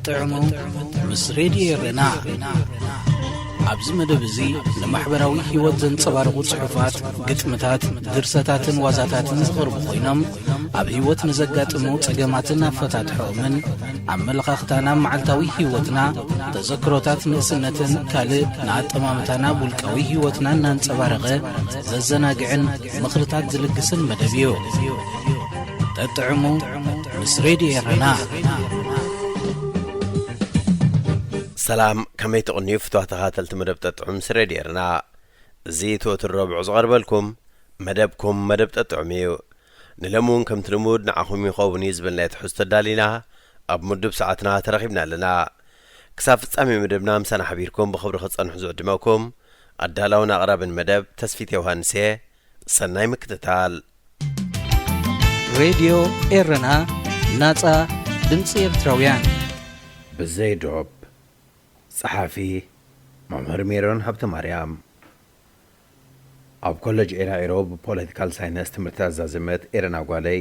ጠጥዕሙ ምስ ሬድዮ ኤረና። ኣብዚ መደብ እዚ ንማሕበራዊ ህይወት ዘንጸባርቑ ጽሑፋት፣ ግጥምታት፣ ድርሰታትን ዋዛታትን ዝቐርቡ ኮይኖም፣ ኣብ ህይወት ንዘጋጥሙ ጸገማትን ኣፈታትሖኦምን፣ ኣመለኻኽታና ኣብ መዓልታዊ ህይወትና፣ ተዘክሮታት ንእስነትን ካልእ ንኣጠማምታና ኣብ ውልቃዊ ህይወትና እናንጸባረቐ ዘዘናግዕን ምኽርታት ዝልግስን መደብ እዩ። ጠጥዕሙ ምስ ሬድዮ ኤረና። ሰላም፣ ከመይ ትቕንዩ ፍትዋ ተኸታተልቲ መደብ ጠጥዑም ምስ ሬድዮ ኤረና? እዚ እቲ ወትሩ ረቡዕ ዝቐርበልኩም መደብኩም መደብ ጠጥዑም እዩ። ንሎሚ እውን ከምቲ ልሙድ ንዓኹም ይኸውን እዩ ዝበልናዮ ትሕዝቶ ኣዳሊና ኣብ ምዱብ ሰዓትና ተረኺብና ኣለና። ክሳብ ፍጻሜ መደብና ምሳና ሓቢርኩም ብኽብሪ ክትጸንሑ ዝዕድመኩም ኣዳላውን ኣቕራብን መደብ ተስፊት ዮሃንስ እየ። ሰናይ ምክትታል። ሬድዮ ኤረና፣ ናጻ ድምጺ ኤርትራውያን። ብዘይ ዶብ። ጸሓፊ መምህር ሜሮን ሃብተማርያም። ኣብ ኮለጅ ኤራ ኢሮብ ፖለቲካል ሳይንስ ትምህርቲ ኣዛዘመት ኤረና ጓለይ፣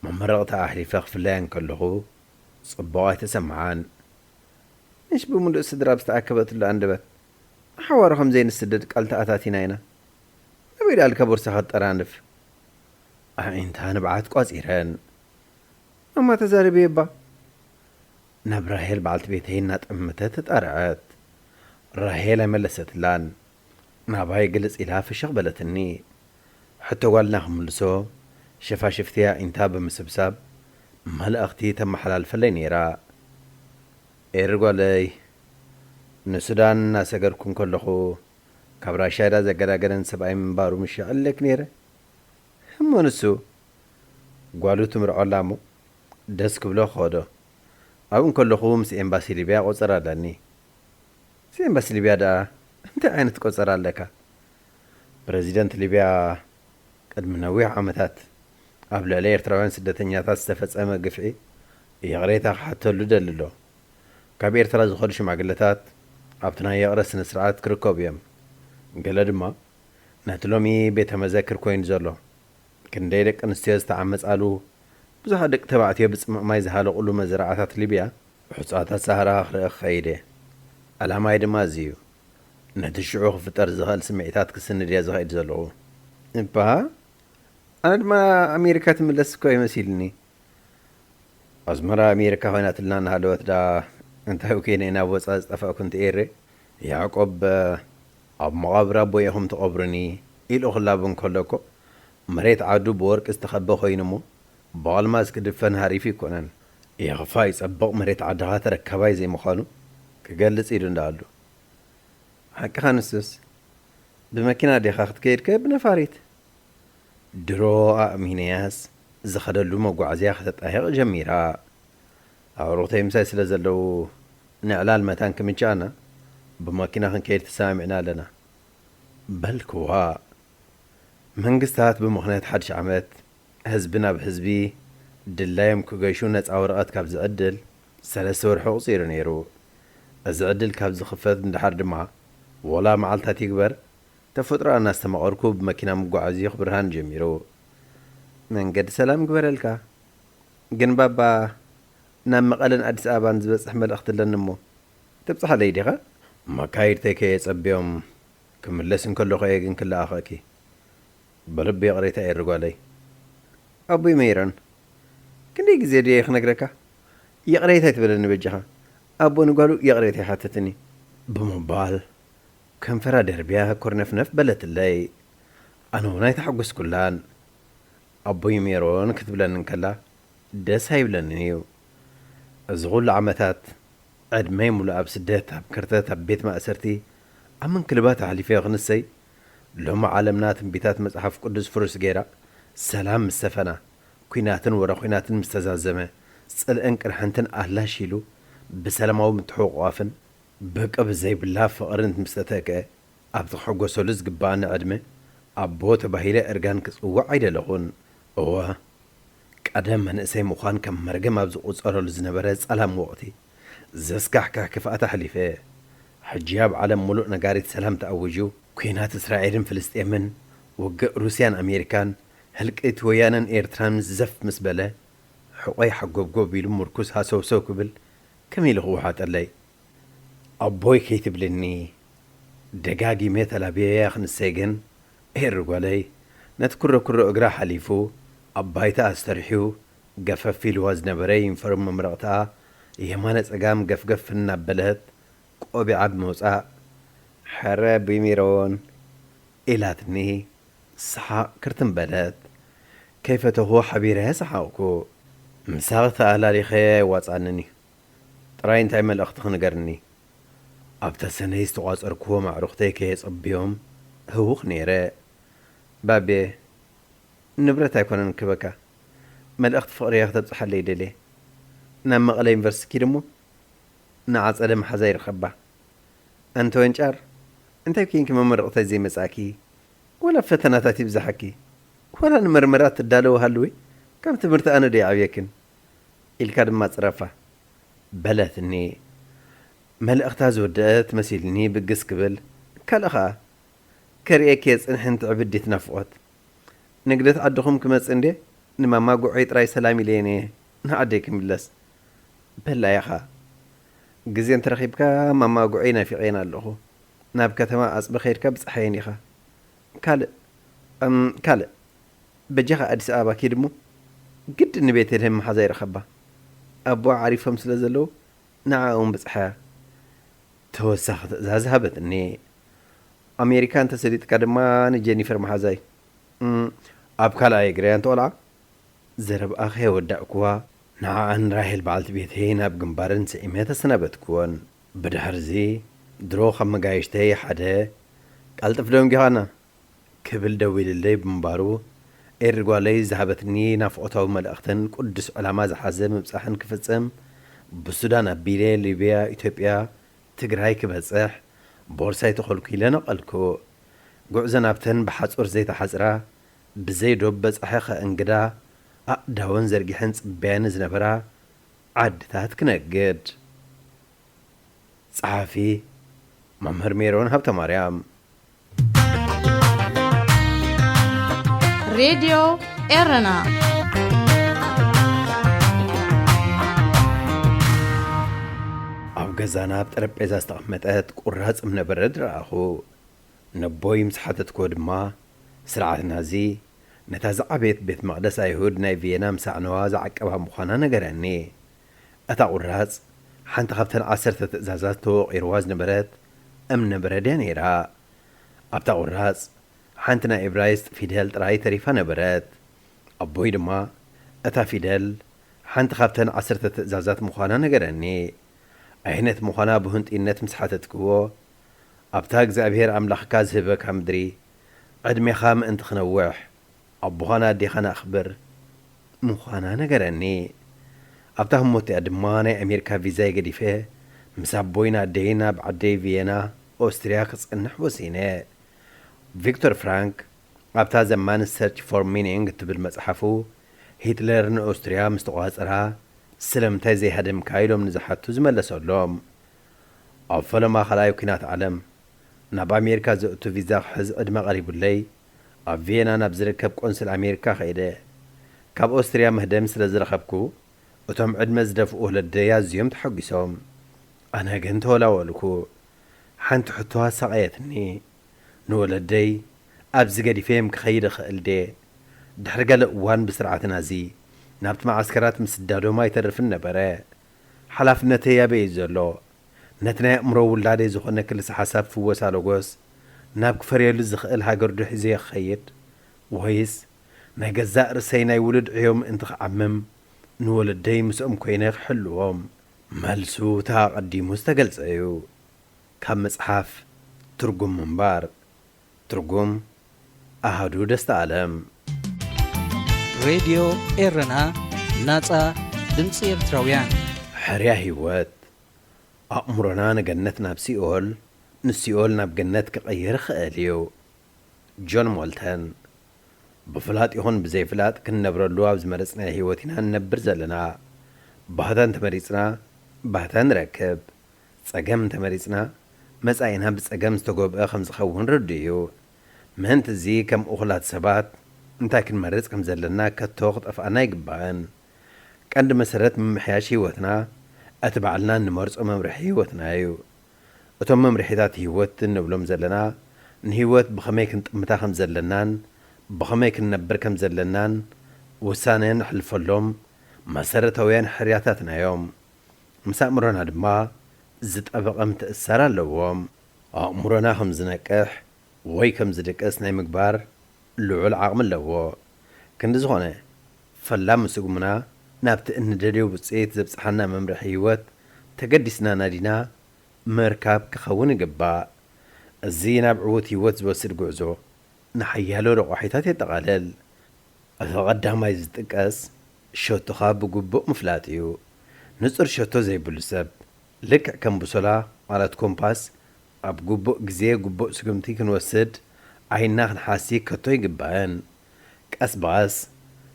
መመረቕታ ኣሕሊፈ ክፍለያ እንከለኹ ጽቡቕ ኣይተሰምዓን። ምሽ ብምሉእ ስድራ ብዝተኣከበትሉ ኣንደበት፣ ንሓዋሩ ከም ዘይንስደድ ቃል ተኣታቲና ኢና። ናበይ ደኣ ኢልካ ቦርሳኻ ትጠራንፍ? ኣዒንታ ንብዓት ቋጺረን። ማማ ተዛረቢ እባ። ናብ ራሄል በዓልቲ ቤተይ እናጠመተት ተጣርዐት። ራሄል ኣይመለሰትላን። ናባይ ግልጽ ኢላ ፍሽኽ በለትኒ። ሕቶ ጓልና ክምልሶ፣ ሸፋሽፍቲ ኣዒንታ ብምስብሳብ መልእኽቲ ተመሓላልፈለይ ነይራ። ኤሪ ጓለይ፣ ንሱዳን እናሰገርኩ እንከለኹ፣ ካብ ራሻይዳ ዘገዳገደን ሰብኣይ ምንባሩ ምሽ ይዕለክ ነይረ። እሞ ንሱ፣ ጓሉ ትምርዖላ እሞ፣ ደስ ክብሎ ክኸዶ። ኣብኡ እንከለኹ ምስ ኤምባሲ ሊብያ ቆጸራ ኣለኒ። ምስ ኤምባሲ ሊብያ ደኣ እንታይ ዓይነት ቆጸራ ኣለካ? ፕረዚደንት ሊብያ ቅድሚ ነዊሕ ዓመታት ኣብ ልዕሊ ኤርትራውያን ስደተኛታት ዝተፈጸመ ግፍዒ ይቕሬታ ክሓተሉ ደሊ ኣሎ። ካብ ኤርትራ ዝኸዱ ሽማግለታት ኣብቲ ናይ ይቕረ ስነ ስርዓት ክርከቡ እዮም። ገለ ድማ ነቲ ሎሚ ቤተ መዘክር ኮይኑ ዘሎ፣ ክንደይ ደቂ ኣንስትዮ ዝተዓመጻሉ፣ ብዙሓት ደቂ ተባዕትዮ ብጽምእ ማይ ዝሃለቑሉ መዘርዓታት ሊብያ፣ ብሑጻታት ሳህራ ክርኢ ክኸይድ እየ። ዕላማይ ድማ እዚ እዩ። ነቲ ሽዑ ክፍጠር ዝኽእል ስምዒታት ክስንድ እየ ዝኸይድ ዘለኹ። እባ፣ ኣነ ድማ ኣሜሪካ ትምለስ እኮ እዩ መሲልኒ። ኣስመራ ኣሜሪካ ኮይናትልና እናሃለወት ደኣ እንታይ ወኪነ ናብ ወጻኢ ዝጠፋእኩ እንተ ኤረ? ያዕቆብ፣ ኣብ መቓብር ኣቦይ ኢኹም ትቐብሩኒ ኢሉ ክላቡ እንከሎ እኮ፣ መሬት ዓዱ ብወርቂ ዝተኸበ ኮይኑ እሞ፣ ብኣልማዝ ክድፈን ሃሪፍ ይኮነን። የኽፋ ይጸብቕ መሬት ዓድኻ ተረካባይ ዘይምዃኑ ክገልጽ ኢሉ እንዳኣሉ። ሓቅኻ ንሱስ፣ ብመኪና ዲኻ ክትከይድከ ብነፋሪት? ድሮ ኣእሚነያስ ዝኸደሉ መጓዓዝያ ከተጣይቕ ጀሚራ። ኣዕሩኽተይ ምሳይ ስለ ዘለዉ፣ ንዕላል መታን ክምችኣና፣ ብመኪና ክንከይድ ተሰማሚዕና ኣለና። በልክዋ። መንግስታት ብምኽንያት ሓድሽ ዓመት፣ ህዝቢ ናብ ህዝቢ ድላዮም ክገሹ ነጻ ወረቐት ካብ ዝዕድል፣ ሰለስተ ወርሒ ኣቑጺሩ ነይሩ። እዚ ዕድል ካብ ዝኽፈት ንደሓር ድማ፣ ወላ መዓልታት ይግበር፣ ተፈጥሮ እናስተማቐርኩ ብመኪና ምጓዓዝዮ ክብርሃን ጀሚሩ። መንገዲ ሰላም ይግበረልካ። ግን ባባ፣ ናብ መቐለን ኣዲስ ኣበባን ዝበጽሕ መልእኽቲ ኣለኒ እሞ፣ ተብጽሓለይ ዲኻ? መካይድተይ ከየጸብዮም ክምለስ እንከለኹ እየ ግን ክለኣኸኪ። ብልቢ ይቕሬታ ኤሪ ጓለይ። ኣቦይ መይሮን፣ ክንደይ ግዜ ድየ ክነግረካ? ይቕሬታ ኣይትበለኒ በጃኻ። ኣቦ ንጓሉ ይቕሬታ ይሓትትኒ። ብምባል ከንፈራ ደርብያ ኮርነፍነፍ በለትለይ። ኣነ እውን ኣይተሓጎስኩላን። ኣቦይ ሜሮን ክትብለኒ እንከላ ደስ ኣይብለንን እዩ። እዚ ኹሉ ዓመታት ዕድመይ ሙሉእ ኣብ ስደት፣ ኣብ ከርተት፣ ኣብ ቤት ማእሰርቲ፣ ኣብ ምንክልባት ኣሕሊፈዮ ክንሰይ፣ ሎሚ ዓለምና ትንቢታት መጽሓፍ ቅዱስ ፍሩስ ገይራ፣ ሰላም ምስ ሰፈና፣ ኲናትን ወረ ኲናትን ምስ ተዛዘመ፣ ጽልእን ቅርሕንትን ኣላሽ ኢሉ፣ ብሰላማዊ ምትሕቑቋፍን ብቅብ ዘይብላ ፍቕርን ምስ ተተክአ፣ ኣብቲ ክሕጎሰሉ ዝግብኣኒ ዕድመ ኣቦ ተባሂለ እርጋን ክጽዋዕ ኣይደለኹን። እወ፣ ቀደም መንእሰይ ምዃን ከም መርገም ኣብ ዝቑጸረሉ ዝነበረ ጸላም ወቕቲ፣ ዘስካሕክሕ ክፍኣት ኣሕሊፈ። ሕጂ ኣብ ዓለም ምሉእ ነጋሪት ሰላም ተኣዊጁ፣ ኲናት እስራኤልን ፍልስጤምን፣ ውግእ ሩስያን ኣሜሪካን፣ ህልቂት ወያነን ኤርትራን ምስ ዘፍ ምስ በለ፣ ሕቖይ ሓጎብጎብ ኢሉ ምርኩስ ሃሰውሰው ክብል፣ ከመይ ኢሉ ክወሓጠለይ? ኣቦይ ከይትብልኒ ደጋጊመ ተላብየያ ክንሰይ ግን፣ ኤሪ ጓለይ፣ ነቲ ኩረኩሮ እግራ ሓሊፉ ኣብ ባይታ ኣስተሪሑ ገፈፍ ኢልዋ ዝነበረ ዩኒፎርም መምረቕትኣ የማነ ጸጋም ገፍገፍ እናበለት ቆቢዓ ብምውጻእ፣ "ሕረ ቢሚሮን" ኢላትኒ። ሰሓቕ ክርትም በለት። ከይፈተኹ ሓቢረ ሰሓቕኩ። "ምሳኺ ተኣላሊኸ ኣይዋጽኣንን እዩ። ጥራይ እንታይ መልእኽትኺ ንገርኒ?" ኣብታ ሰነይ ዝተቋጸርክዎም ኣዕሩኽተይ ከየጸብዮም ህውኽ ነይረ። "ባቤ፣ ንብረት ኣይኮነን ክበካ። መልእኽቲ ፍቕሪ እያ ክተብጽሓለይ ደልየ። ናብ መቐለ ዩኒቨርሲቲ ኪድ እሞ ንዓጸደ መሓዛ ይርኸባ። ኣንቲ ወንጫር፣ እንታይ ኮይንኪ መመረቕታ ዘይመጻእኪ? ወላ ፈተናታት ይብዛሓኪ? ወላ ንመርመራ ትዳለዊ ሃልዊ? ካብ ትምህርቲ ኣነ ዶ ይዓብየክን?" ኢልካ ድማ ጽረፋ። በለትኒ። መልእኽታ ዝወደአት መሲልኒ ብግስ ክብል፣ ካልእ ኸኣ፣ "ከርእየኪ እየ ጽንሕንቲ ዕብዲት ናፍቖት። ንግደት ዓድኹም ክመጽእ እንዴ፣ ንማማ ጉዐይ ጥራይ ሰላም ኢለየን እየ ንዓደይ ክምለስ። በላ ኢኻ። ግዜ እንተረኺብካ ማማ ጉዐይ ናፊቐየን ኣለኹ። ናብ ከተማ ኣጽቢ ከይድካ ብጽሓየን ኢኻ። ካልእ፣ እም፣ ካልእ፣ በጃኻ ኣዲስ ኣበባ ኪድ እሞ ግድን ንቤተልሔም መሓዛ ይረኸባ። ኣቦኣ ዓሪፎም ስለ ዘለዉ ንዓኣ እውን ብጽሓያ።" ተወሳኺ ትእዛዝ ሃበትኒ። "ኣሜሪካ እንተሰሊጥካ ድማ ንጀኒፈር መሓዛይ፣ እም፣ ኣብ ካልኣይ እግረይ ኣንተ ቆልዓ?" ዘረብኣ ከየወዳእክዋ፣ ንዓኣን ራሄል በዓልቲ ቤተይ ናብ ግንባረን ስዒመ ተሰናበትክወን። ብድሕርዚ፣ ድሮ ካብ መጋየሽተይ ሓደ፣ "ቀልጥፍ ደንጊኻና!" ክብል ደዊልለይ ብምንባሩ፣ ኤሪ ጓለይ ዝሃበትኒ ናፍቖታዊ መልእኽትን ቅዱስ ዕላማ ዝሓዘ ምብጻሕን ክፍጽም፣ ብሱዳን ኣቢለ ሊብያ፣ ኢትዮጵያ፣ ትግራይ ክበጽሕ፣ ቦርሳይ ተኾልኲለ ነቐልኩ። ጉዕዞ ናብተን ብሓጹር ዘይተሓጽራ፣ ብዘይ ዶብ በጻሒ ከእንግዳ፣ ኣእዳወን ዘርጊሐን ጽበያኒ ዝነበራ ዓድታት ክነግድ። ጸሓፊ፣ መምህር ሜሮን ሃብተማርያም። ሬድዮ ኤረና። ኣብ ገዛና ኣብ ጠረጴዛ ዝተቐመጠት ቁራጽ እምነበረድ ረኣኹ። ነቦይ ምስ ሓተትክዎ ድማ፣ ስርዓት ናዚ ነታ ዝዓበየት ቤት መቕደስ ኣይሁድ ናይ ቪየና ምስ ኣዕነዋ ዝዓቀባ ምዃና ነገረኒ። እታ ቁራጽ፣ ሓንቲ ካብተን ዓሰርተ ትእዛዛት ተወቒርዋ ዝነበረት እምነበረድ እያ ነይራ። ኣብታ ቁራጽ፣ ሓንቲ ናይ እብራይስጥ ፊደል ጥራይ ተሪፋ ነበረት። ኣቦይ ድማ፣ እታ ፊደል ሓንቲ ካብተን ዓሰርተ ትእዛዛት ምዃና ነገረኒ። ኣየነት ምዃና ብህንጡይነት ምስ ሓተትክዎ፣ "ኣብታ እግዚኣብሄር ኣምላኽካ ዝህበካ ምድሪ፣ ዕድሜኻ ምእንቲ ክነውሕ፣ ኣቦኻን ኣዴኻን ኣኽብር" ምዃና ነገረኒ። ኣብታ ህሞት እቲኣ ድማ ናይ ኣሜሪካ ቪዛይ ገዲፈ፣ ምስ ኣቦይን ኣደይን ኣብ ዓደይ ቪየና፣ ኦስትርያ ክጸንሕ ወሲነ። ቪክቶር ፍራንክ ኣብታ ዘ ማንስ ሰርች ፎር ሚኒንግ እትብል መጽሓፉ፣ ሂትለር ንኦስትርያ ምስ ተቖጻጸራ ስለምንታይ ዘይሃደምካ ኢሎም ንዝሓቱ ዝመለሰሎም። ኣብ ፈለማ ካልኣይ ኲናት ዓለም ናብ ኣሜሪካ ዘእቱ ቪዛ ክሕዝ ዕድመ ቀሪቡለይ፣ ኣብ ቪየና ናብ ዝርከብ ቆንስል ኣሜሪካ ከይደ። ካብ ኦስትርያ መህደሚ ስለ ዝረኸብኩ፣ እቶም ዕድመ ዝደፍኡ ወለደይ ኣዝዮም ተሓጒሶም። ኣነ ግን ተወላወልኩ። ሓንቲ ሕቶ ኣሳቐየትኒ። ንወለደይ ኣብዚ ገዲፈዮም ክኸይድ እኽእል ድየ? ድሕሪ ገለ እዋን ብስርዓት ናዚ ናብቲ መዓስከራት ምስዳዶም ኣይተርፍን ነበረ። ሓላፍነተይ ኣበይ እዩ ዘሎ? ነቲ ናይ ኣእምሮ ውላደይ ዝኾነ ክልሰ ሓሳብ ፍወሳ ሎጎስ ናብ ክፈርየሉ ዝኽእል ሃገር ዶ ሒዘዮ ክኸይድ? ወይስ ናይ ገዛእ ርእሰይ ናይ ውሉድ ዕዮ ምእንቲ ክዓምም ንወለደይ ምስኦም ኮይነ ክሕልዎም? መልሱ እቲ ኣቐዲሙ ዝተገልጸ እዩ። ካብ መጽሓፍ ትርጉም ምንባር። ትርጉም ኣሃዱ ደስታ ኣለም። ሬድዮ ኤረና፣ ናጻ ድምጺ ኤርትራውያን። ሕርያ ህይወት። ኣእምሮና ንገነት ናብ ሲኦል፣ ንሲኦል ናብ ገነት ክቐይር ይኽእል እዩ። ጆን ሞልተን። ብፍላጥ ይኹን ብዘይፍላጥ ክንነብረሉ ኣብ ዝመረጽናዮ ህይወት ኢና ንነብር ዘለና። ባህታ እንተመሪጽና፣ ባህታ ንረክብ። ጸገም እንተመሪጽና፣ መጻኢና ብጸገም ዝተጎብአ ከም ዝኸውን ርዱእ እዩ። ምእንቲ እዚ፣ ከም እኹላት ሰባት፣ እንታይ ክንመርጽ ከም ዘለና ከቶ ክጠፍኣና ኣይግባእን። ቀንዲ መሰረት ምምሕያሽ ህይወትና፣ እቲ ባዕልና እንመርጾ መምርሒ ህይወትና እዩ። እቶም መምርሒታት ህይወት እንብሎም ዘለና፣ ንህይወት ብኸመይ ክንጥምታ ከም ዘለናን ብኸመይ ክንነብር ከም ዘለናን ውሳነ ነሕልፈሎም መሰረታውያን ሕርያታትና እዮም። ምስ ኣእምሮና ድማ ዝጠበቐ ምትእስሳር ኣለዎም። ኣእምሮና ከም ዝነቅሕ ወይ ከም ዝድቅስ ናይ ምግባር ልዑል ዓቕሚ ኣለዎ። ክንዲ ዝኾነ፣ ፈላሚ ስጉምና ናብቲ እንደልዮ ውጽኢት ዘብጽሓና መምርሒ ህይወት ተገዲስና ናዲና ምርካብ ክኸውን ይግባእ። እዚ ናብ ዕዉት ህይወት ዝወስድ ጉዕዞ ንሓያሎ ረቋሒታት የጠቓልል። እቲ ቀዳማይ ዝጥቀስ ሸቶኻ ብግቡእ ምፍላጥ እዩ። ንጹር ሸቶ ዘይብሉ ሰብ፣ ልክዕ ከም ቡሶላ ማለት ኮምፓስ፣ ኣብ ግቡእ ግዜ ግቡእ ስጉምቲ ክንወስድ ዓይንና ክንሓሲ ከቶ ኣይግባእን። ቀስ ብቐስ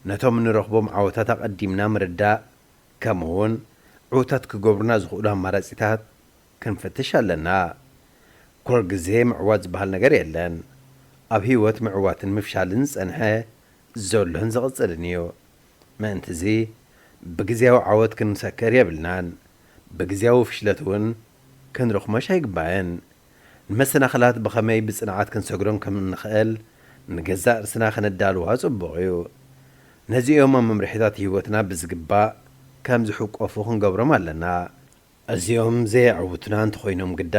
ነቶም እንረኽቦም ዓወታት ኣቐዲምና ምርዳእ፣ ከምኡውን ዕዉታት ክገብሩና ዝኽእሉ ኣማራጺታት ክንፈትሽ ኣለና። ኩሉ ግዜ ምዕዋት ዝበሃል ነገር የለን። ኣብ ህይወት ምዕዋትን ምፍሻልን ዝጸንሐ ዘሎን ዝቕጽልን እዩ። ምእንትዚ ብግዜያዊ ዓወት ክንሰክር የብልናን። ብግዜያዊ ፍሽለት እውን ክንርኽሞሽ ኣይግባእን። ንመሰናኽላት ብኸመይ ብጽንዓት ክንሰግሮም ከም እንኽእል ንገዛእ ርእስና ከነዳልዋ ጽቡቕ እዩ። ነዚኦም ኣብ መምርሒታት ህይወትና ብዝግባእ ከም ዝሕቆፉ ክንገብሮም ኣለና። እዚኦም ዘየዕውቱና እንተኾይኖም ግዳ፣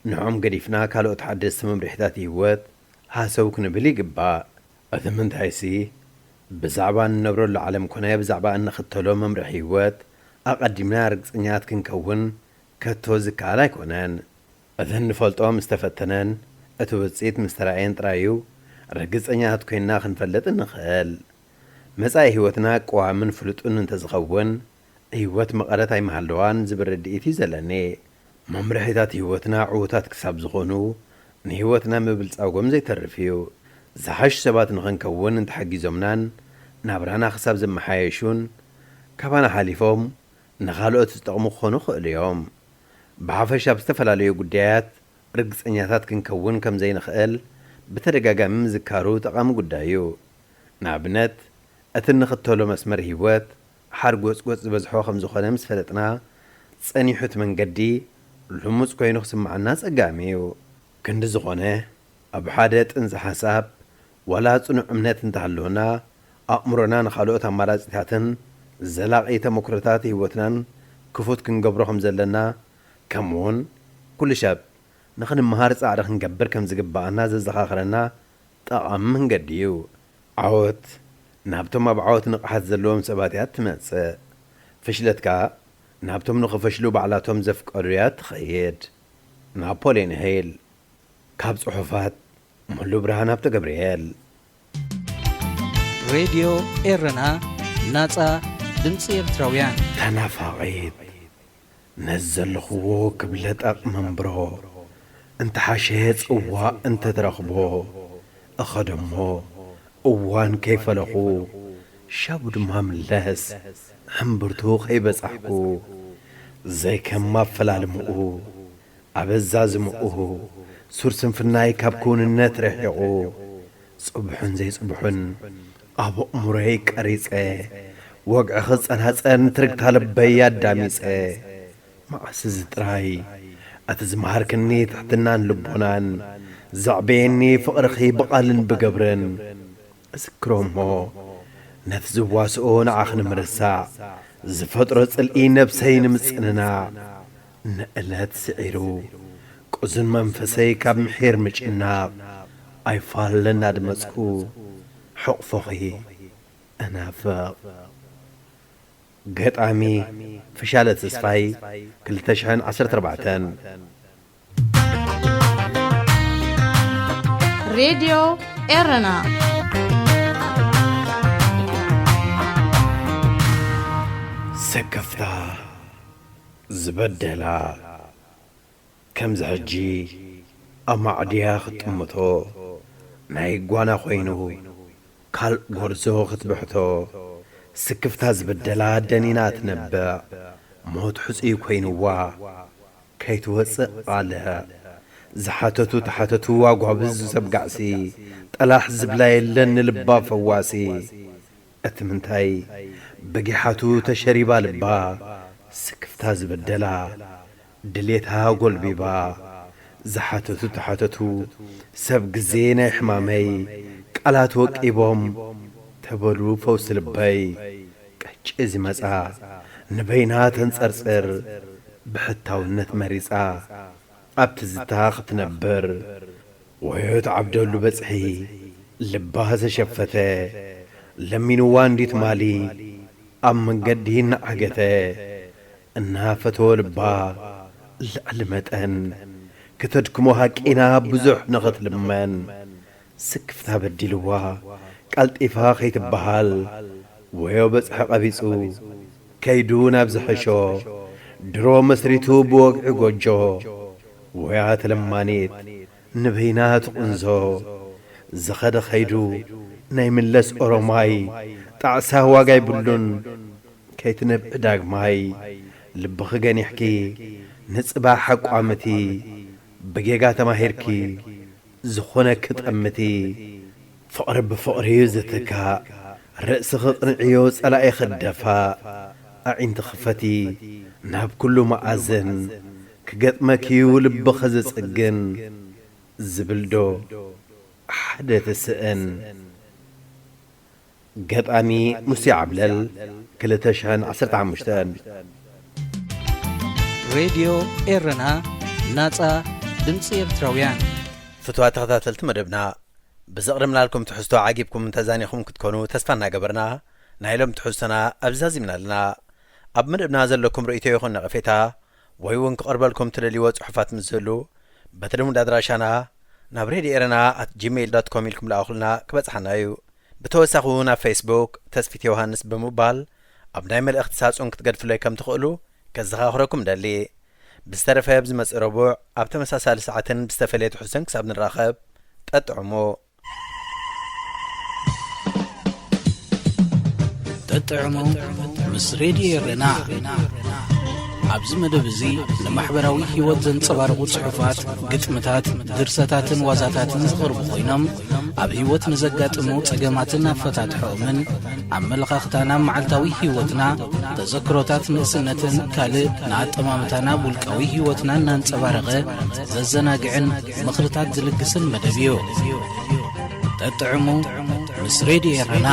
ንዖም ገዲፍና ካልኦት ሓደስቲ መምርሒታት ህይወት ሃሰው ክንብል ይግባእ። እቲ ምንታይሲ፣ ብዛዕባ እንነብረሉ ዓለም ኮነ ብዛዕባ እንኽተሎ መምርሒ ህይወት ኣቐዲምና ርግጸኛታት ክንከውን ከቶ ዝከኣል ኣይኮነን። እቲ እንፈልጦ ምስ ተፈተነን እቲ ውጽኢት ምስ ተራእየን ጥራይ እዩ ርግጸኛታት ኮይንና ክንፈልጥ እንኽእል። መጻኢ ህይወትና ቀዋምን ፍሉጥን እንተዝኸውን፣ ህይወት መቐረት ኣይምሃለዋን ዝብል ርድኢት እዩ ዘለኒ። መምርሒታት ህይወትና ዕዉታት ክሳብ ዝኾኑ፣ ንህይወትና ምብልጻጎም ዘይተርፍ እዩ። ዝሓሹ ሰባት ንኽንከውን እንተሓጊዞምናን ናብራና ክሳብ ዘመሓየሹን፣ ካባና ሓሊፎም ንኻልኦት ዝጠቕሙ ክኾኑ ይኽእሉ እዮም። ብሓፈሻ፣ ኣብ ዝተፈላለዩ ጉዳያት ርግጸኛታት ክንከውን ከም ዘይንኽእል ብተደጋጋሚ ምዝካሩ ጠቓሚ ጉዳይ እዩ። ንኣብነት፣ እቲ እንኽተሎ መስመር ህይወት ሓርጎጽጎጽ ዝበዝሖ ከም ዝኾነ ምስ ፈለጥና፣ ጸኒሑ እቲ መንገዲ ልሙጽ ኮይኑ ክስምዓና ኣጸጋሚ እዩ። ክንዲ ዝኾነ፣ ኣብ ሓደ ጥንሰ ሓሳብ ዋላ ጽኑዕ እምነት እንተሃለወና፣ ኣእምሮና ንኻልኦት ኣማራጺታትን ዘላቒ ተመክሮታት ህይወትናን ክፉት ክንገብሮ ከም ዘለና፣ ከምኡውን ኩሉ ሰብ ንኽንመሃር ጻዕሪ ክንገብር ከም ዝግብኣና ዘዘኻኽረና ጠቓሚ መንገዲ እዩ። ዓወት ናብቶም ኣብ ዓወት ንቕሓት ዘለዎም ሰባት እያ እትመጽእ። ፍሽለት ከኣ ናብቶም ንኽፈሽሉ ባዕላቶም ዘፍቀዱ እያ እትኸይድ። ናፖልዮን ሂል። ካብ ጽሑፋት ሙሉ ብርሃን ሃብተገብርኤል። ሬድዮ ኤረና፣ ናጻ ድምጺ ኤርትራውያን። ተናፋቒት ነዚ ዘለኽዎ ክብለጠቕ መንብሮ፣ እንተሓሸ ጽዋእ እንተትረኽቦ እኸደሞ፣ እዋን ከይፈለኹ ሻቡ ድማ ምለስ፣ ሕምብርቱ ከይበጻሕኩ፣ ዘይከም ኣፈላልምኡ ኣበዛዝምኡ፣ ሱር ስንፍናይ ካብ ክውንነት ርሒቑ፣ ጽቡሕን ዘይጽቡሕን ኣብ ኣእምሮይ ቀሪጸ፣ ወግዒ ክጸናጸር ንትርግታ ልበይ ኣዳሚጸ። መዓስ እዚ ጥራይ፣ እቲ ዝመሃርክኒ ትሕትናን ልቦናን፣ ዘዕበየኒ ፍቕርኺ ብቓልን ብግብርን። እዝክሮ እሞ፣ ነቲ ዝዋስኦ ንዓኺ ንምርሳዕ፣ ዝፈጥሮ ጽልኢ ነብሰይ ንምጽንናዕ፣ ንእለት ስዒሩ፣ ቅዙን መንፈሰይ ካብ ምሒር ምጭናቕ፣ ኣይፋል እናድመጽኩ፣ ሕቕፎኺ እናፍቕ። ገጣሚ ፍሻለ ተስፋይ፣ ክልተ ሽሕን ዓሰርተ ኣርባዕተን። ሬድዮ ኤረና። ሰከፍታ ዝበደላ፣ ከምዚ ሕጂ ኣማዕድያ ክትጥምቶ፣ ናይ ጓና ኮይኑ ካልእ ጎርዞ ክትብሕቶ፣ ስክፍታ ዝበደላ ደኒና ትነብዕ፣ ሞት ሕጹይ ኮይንዋ ከይትወጽእ ቃልዕ። ዝሓተቱ ተሓተቱ ኣጓብዝ ሰብ ጋዕሲ፣ ጠላሕ ዝብላ የለን ንልባ ፈዋሲ። እቲ ምንታይ ብጊሓቱ ተሸሪባ ልባ፣ ስክፍታ ዝበደላ፣ ድሌታ ጎልቢባ፣ ዝሓተቱ ተሓተቱ፣ ሰብ ግዜ ናይ ሕማመይ፣ ቃላት ወቂቦም፣ ተበሉ ፈውሲ ልበይ። ቀጭ ዝመጻ፣ ንበይና ተንጸርጽር፣ ብሕታውነት መሪጻ፣ ኣብ ትዝታ ክትነብር። ወዮ ትዓብደሉ በጽሒ፣ ልባ ዘሸፈተ፣ ለሚንዋ እንዲ ትማሊ፣ ኣብ መንገዲ እናዓገተ፣ እናፈተወ ልባ ልዕሊ መጠን፣ ከተድክሞ ሃቂና ብዙሕ ንኽትልመን፣ ስክፍታ በዲልዋ፣ ቀልጢፋ ከይትበሃል፣ ወዮ በጽሒ ቀቢጹ፣ ከይዱ ናብ ዝሕሾ፣ ድሮ መስሪቱ ብወግዒ ጎጆ፣ ወያ ተለማኒት፣ ንበይና ትቕንዞ፣ ዝኸደ ኸይዱ ናይ ምለስ ኦሮማይ፣ ጣዕሳ ዋጋ ይብሉን፣ ከይትነብዕ ዳግማይ፣ ልብኺ ገኒሕኪ፣ ንጽባሕ ኣቋምቲ፣ ብጌጋ ተማሂርኪ፣ ዝኾነኪ ጠምቲ። ፍቕሪ ብፍቕሪ እዩ ዝትካእ፣ ርእስኺ ቅንዕዮ ጸላኢኺ ደፋእ፣ ኣዒንቲ ክፈቲ፣ ናብ ኩሉ መኣዝን፣ ክገጥመኪ እዩ ልብኺ ዝጽግን፣ ዝብል ዶ ሓደ ትስእን። ገጣሚ ሙሴ ዓብለል፣ ክልተ ሽሕን ዓሰርተ ሓሙሽተን። ሬድዮ ኤረና፣ ናጻ ድምጺ ኤርትራውያን። ፍትዋ ተኸታተልቲ መደብና፣ ብዘቕረብናልኩም ትሕዝቶ ዓጊብኩም ተዛኒኹም ክትኮኑ ተስፋ እናገበርና፣ ናይ ሎም ትሕዝቶና ኣብዚ ዛዚምና ኣለና። ኣብ መደብና ዘለኩም ርእይቶ ይኹን ነቐፌታ፣ ወይ እውን ክቐርበልኩም ትደልይዎ ጽሑፋት ምስ ዝህሉ፣ በቲ ልሙድ ኣድራሻና ናብ ሬድዮ ኤረና ኣት ጂሜይል ዶት ኮም ኢልኩም ልኣኹልና ክበጽሓና እዩ። ብተወሳኺ እውን ኣብ ፌስቡክ ተስፊት ዮሃንስ ብምባል ኣብ ናይ መልእኽቲ ሳጹን ክትገድፉለይ ከም ትኽእሉ ከዘኻኽረኩም እደሊ። ብዝተረፈ ኣብ ዝመጽእ ረቡዕ ኣብ ተመሳሳሊ ሰዓትን ብዝተፈለየ ትሕዝቶን ክሳብ ንራኸብ፣ ጠጥዕሙ። ጠጥዕሙ ምስ ሬድዮ ኤረና። ኣብዚ መደብ እዚ ንማሕበራዊ ህይወት ዘንጸባርቑ ጽሑፋት፣ ግጥምታት፣ ድርሰታትን ዋዛታትን ዝቐርቡ ኮይኖም፣ ኣብ ህይወት ንዘጋጥሙ ጸገማትን ኣፈታትሖኦምን፣ ኣመለኻኽታና ኣብ መዓልታዊ ህይወትና፣ ተዘክሮታት ንእስነትን ካልእ ንኣጠማምታና ኣብ ውልቃዊ ህይወትና እናንጸባረቐ ዘዘናግዕን ምኽርታት ዝልግስን መደብ እዩ። ጠጥዕሙ ምስ ሬድዮ ኤረና።